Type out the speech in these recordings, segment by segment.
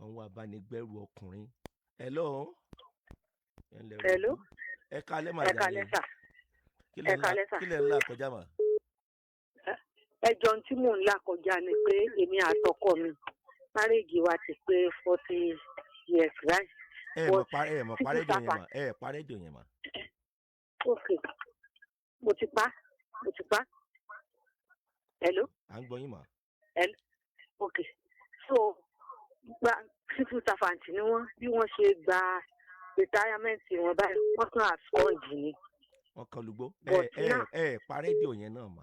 Àwọn abánigbẹ́rù ọkùnrin. Hello. Ẹ ǹlẹ́ o. Hello. Ẹ kalẹ́ mà Ẹ jàre. kalẹ́ sà. Kí lẹ̀ Ẹ ń là kalẹ́ sà. Kí lẹ̀ ń là kọjá mà? Ẹjọ́ tí mò ń là kọjá ni pé èmi àtọkọ mi, marriage wa ti pé 40 years right. Ẹ mọ̀ But pa, ẹ mọ̀ títí pa rédíò yẹn sápà mà, ẹ pa rédíò yẹn mà. Ok, mo ti pa, mo ti pa. Hello. À ń gbọ́ yín mà. Hello, ok. So gba civil servant ni wọ́n. Bí wọ́n ṣe gba retirement wọn báyìí, wọ́n tún abscond ni. Wọ́n kan lùgbó. Ẹ But ẹ now ẹ pa rédíò yẹn náà mà.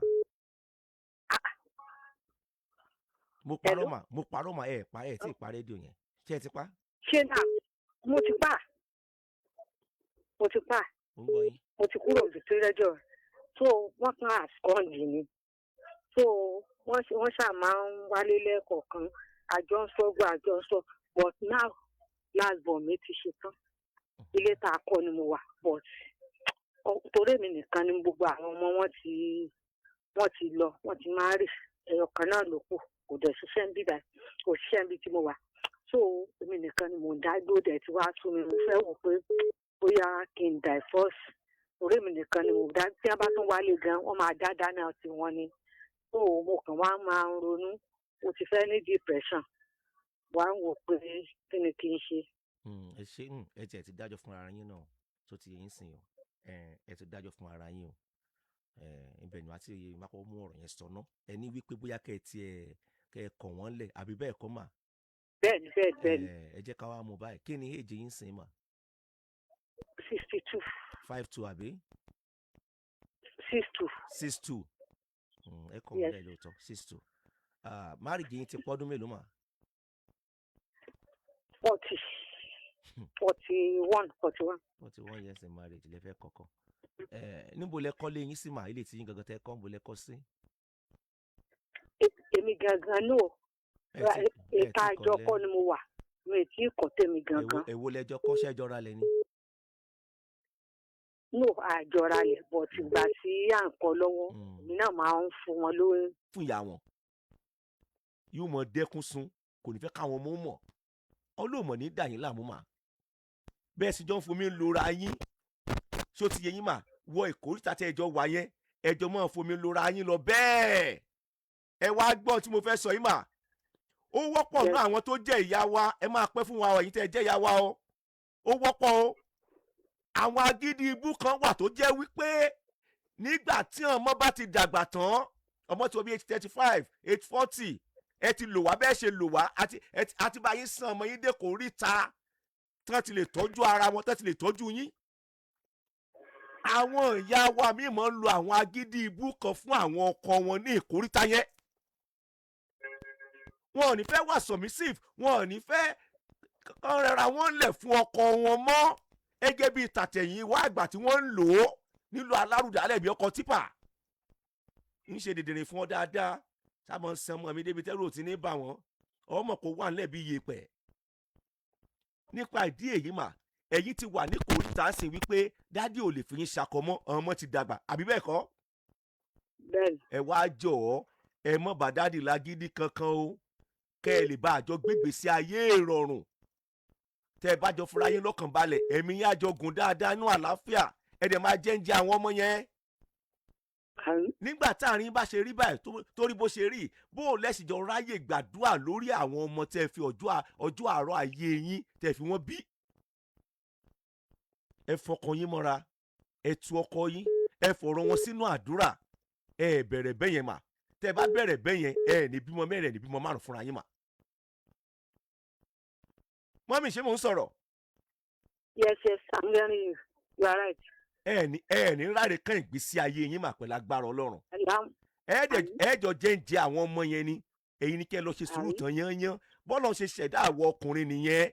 Mo parọ́ Hello. mà, mo parọ́ mà, ẹ pa, ẹ tí ì pa rédíò yẹn. Ṣé ẹ ti pa? Ṣé náà mo ti pa, mo ti pa. Mo ń gbọ́ yín. Mo ti kúrò ní rédíò. So wọ́n tún abscond ni. So wọ́n ṣáà máa ń wálé lẹ́ẹ̀kọ̀ọ̀kan. Àjọ ń sọ́gbọ́, àjọ ń sọ. But now, last born mi ti ṣe tán. Ilé tá a kọ́ ni mo wà, but torí èmi nìkan ni gbogbo àwọn ọmọ wọn ti lọ, wọ́n ti máa rì. Ẹyọ kan náà ló kù, kò dẹ̀ ṣiṣẹ́ ń bíbá, kò ṣiṣẹ́ ń bí tí mo wà. So èmi nìkan ni mò ń dá gbó dẹ̀ tí wàá sú mi. Mo fẹ́ wò pé bóyá kí n divorce, torí èmi nìkan ni mò ń dá. Tí wọ́n bá tún wálé gan, wọ́n máa dá dáná tí wọ́n ní. So mo kàn wá máa ń ronú, mo ti fẹ́ ní depression, wá ń wò pé kí ni kí n ṣe. Ẹ ṣe ẹ tiẹ̀ ti dájọ́ fún ara yín náà tó ti yẹ yín sìn o. Ẹ ti dájọ́ fún ara yín o. Ibẹ̀ ni wàá ti máa kọ́ mú ọ̀rọ̀ yẹn sọ ná. Ẹ ní wípé bóyá kẹ́ ẹ tiẹ̀ kẹ́ ẹ kọ̀ wọ́n lẹ̀, àbí bẹ́ẹ̀ kọ́ mà? Bẹ́ẹ̀ni, bẹ́ẹ̀ni, bẹ́ẹ̀ni. Ẹ jẹ́ ká wá mú báyìí. Kí ni age yín sìn mà? 62. 52, àbí? 62. 62. Ẹ kọ̀ wọ́n Yes. lẹ̀ lóòótọ́, 62. Marriage yín ti pọ́dún mélòó mà? 40, 41, 41. 41 years in marriage lẹ fẹ́ kọ́kọ́. Níbo lẹ kọ́lé yín sí mà? Ilé tí yín gangan tẹ́ kọ́, níbo lẹ kọ́ sí? Èmi gangan náà Ẹ ti ẹ ti ìta àjọ kọ́lé. Kọ́ ni mo wà, mi ò tí ì kọ́ tèmi Èwo gangan. Èwo lẹjọ kọ́? Ṣẹ́jọra lẹ ní? No, àjọra lẹ̀, but ìgbà tí à ń kọ́ lọ́wọ́, èmi náà máa ń fún wọn lówó. Fún ìyá wọn yóò mọ dẹ́kun sun, kò ní fẹ́ káwọn ọmọ mọ̀. Ọlọ́mọ ní dà yín láàmú mà. Bẹ́ẹ̀ sì jọ ń fomi lora yín. Ṣó ti yẹ yín mà? Wọ ìkórìtà tẹ́ ẹjọ́ wà yẹn, ẹjọ́ máa fomi lora yín lọ bẹ́ẹ̀. Ẹ wá gbọ́ tí mo fẹ́ sọ yín mà. Ó wọ́pọ̀ Yes. náà àwọn tó jẹ́ ìyá wa, ẹ máa pẹ́ fún wa o, ẹ̀yin tẹ́ ẹ jẹ́ ìyá wa o. Ó wọ́pọ̀ o. Àwọn agídí ibú kan wà tó jẹ́ wípé nígbà tí ọmọ bá ti dàgbà tán, ọmọ tí wọ́n bí age 35, age 40, ẹ ti lò wá bẹ́ẹ̀ ṣe lò wá, àti àti bá yín san ọmọ yín dé kò ríta tí wọ́n ti lè tọ́jú ara wọn, tí wọ́n ti lè tọ́jú yín. Àwọn ìyá wa míì máa ń lo àwọn agídí ibú kan fún àwọn ọkọ wọn ní ìkóríta yẹn. Wọn ò ní fẹ́ wà submissive, wọn ò ní fẹ́ kán rẹra wọn lẹ̀ fún ọkọ wọn mọ́, gẹ́gẹ́ bíi tàtẹ̀yìn wá àgbà tí wọ́n ń lò ó nílò alárùdálẹ̀ bí ọkọ̀ típà ń ṣe dèdèrè fún ọ dáadáa. Sábà ń san ọmọ mi débi tẹ́rù ò ti ní bà wọ́n, ọmọ kò wà nílẹ̀ bí iyẹ̀pẹ̀. Nípa ìdí èyí mà, ẹ̀yin ti wà ní kòríta sí wípé daddy ò lè fi yín ṣakọ mọ́, ọmọ ti dàgbà, àbí bẹ́ẹ̀ kọ́? Bẹ́ẹ̀ni. Ẹ wá jọ̀ọ́, ẹ mọ́ bá daddy lágídí kankan o, kẹ́ ẹ lè bá àjọ gbégbé sí ayé ìrọ̀rùn. Tẹ́ ẹ bá jọ fúnra yín lọ́kàn balẹ̀, ẹ̀mí yín àjọ gùn dáadáa nú àlàáfíà, ẹ dẹ̀ máa jẹ́ ń jẹ àwọn ọmọ yẹn. Àmín. Nígbà táàrin bá ṣe rí báyìí, tó rí bó ṣe rí, bó o lẹ́sìn jọ ráyè gbàdúrà lórí àwọn ọmọ tẹ́ ẹ fi ọjọ́ àárọ̀ ayé yín tẹ́ ẹ fi wọ́n bí. Ẹ fọkàn yín mọ́ra, ẹ tu ọkọ yín, ẹ fọ̀rọ̀ wọn sínú àdúrà. Ẹ bẹ̀rẹ̀ bẹ́yẹn mà. Tẹ́ ẹ bá bẹ̀rẹ̀ bẹ́yẹn, ẹ ní bímọ mẹ́rin, ẹ ní bímọ márùn fúnra yín mà. Mummy, ṣé mò ń sọ̀rọ̀? Yes, I'm hearing you. You are right. Ẹ ní ráre kán ìgbésí ayé yín mà pẹ̀lú agbára Ọlọ́run. Àmín. Ẹ dẹ̀ ẹ jọ jẹ́ ń jẹ àwọn ọmọ yẹn ni. Èyí ni kẹ́ ẹ lọ ṣe sùúrù Àmín. tán yányán. Bọ́lá ṣe ṣẹ̀dá àwọ̀ ọkùnrin nìyẹn.